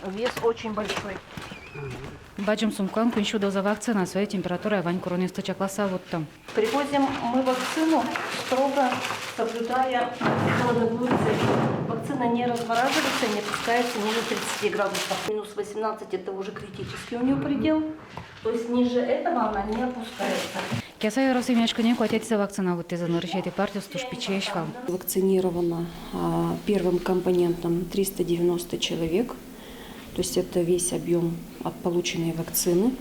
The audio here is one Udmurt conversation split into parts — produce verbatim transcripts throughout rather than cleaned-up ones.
Вес очень большой. Бадӟым сумкаын куинь сю доза вакцина, сое температурая вань куронъёсты чакласа вутто. Привозим мы вакцину, строго соблюдая холодовую цепь. Вакцина не размораживается, не опускается ниже тридцати градусов. Минус восемнадцать — это уже критический у неё предел. То есть ниже этого она не опускается. Кияса ёрос эмъяськонние куатетӥзэ вакцина вуттӥзы, нырысетӥ партиос туж пичиесь вал. Вакцинировано, а, первым компонентом триста девяносто человек. То есть это весь объём от полученной вакцины.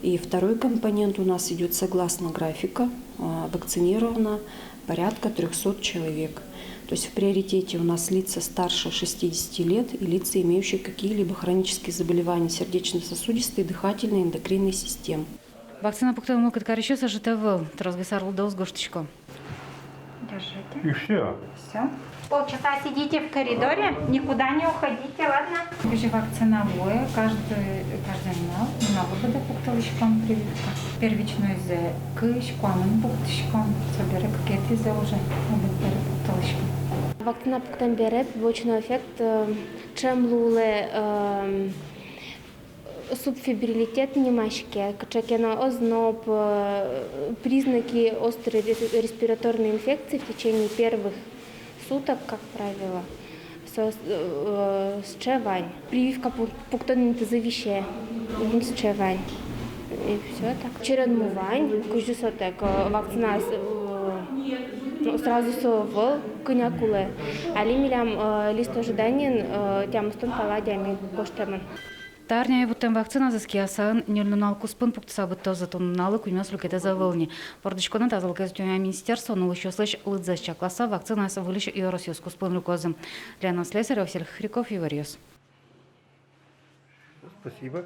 И второй компонент у нас идёт согласно графика. А, вакцинировано порядка трёхсот человек. То есть в приоритете у нас лица старше шестидесяти лет и лица, имеющие какие-либо хронические заболевания сердечно-сосудистой, дыхательной, эндокринной систем. Вакцина пуктон мылкыд карисьёс ӧжыт ӧвӧл, тросгес арлыдоос гожтӥсько. Держите. И всё. Всё. Полчаса сидите в коридоре, никуда не уходите, ладно? Кызьы вакцина вуэ, каждый, каждый нунал, нунал быдэ пуктылӥськом прививка. Первичнойзэ кызь, куамын пуктӥськом, собере кыкетӥзэ уже быдэ пуктылӥськом. Вакцина пуктон бере побочный эффект, э, ӵем луылэ, э, субфебрилитет нимаське, кыӵе ке но озноб, э, признаки острой рес-, респираторной инфекции в течение первых суток, как правило, со-, э, сыӵе вань. Прививка пу-, пуктон интызы висе, ум сыӵе вань. И всё так. Чередмы вань, кызьы со тэк, э, вакцина, э, ну, сразу со ӧвӧл, кӧня кулэ. Али милям, э, лист ожиданиын, э, тямыстон пала адями гожтэмын. Та арняе вуттэм вакциназэс Киясаын ньыль нунал куспын пуктыса быдтозы. Туннэ нуналлы куиньмос люкетэз ӧвӧл ни. Вордӥськонэ тазалыкез утёнъя министерствоын улӥсьёслэсь лыдзэс чакласа, вакцинаез выльысь ёросъёс куспын люкозы. Лена Слесарева, Василий Хряков, «Иворъёс». Спасибо.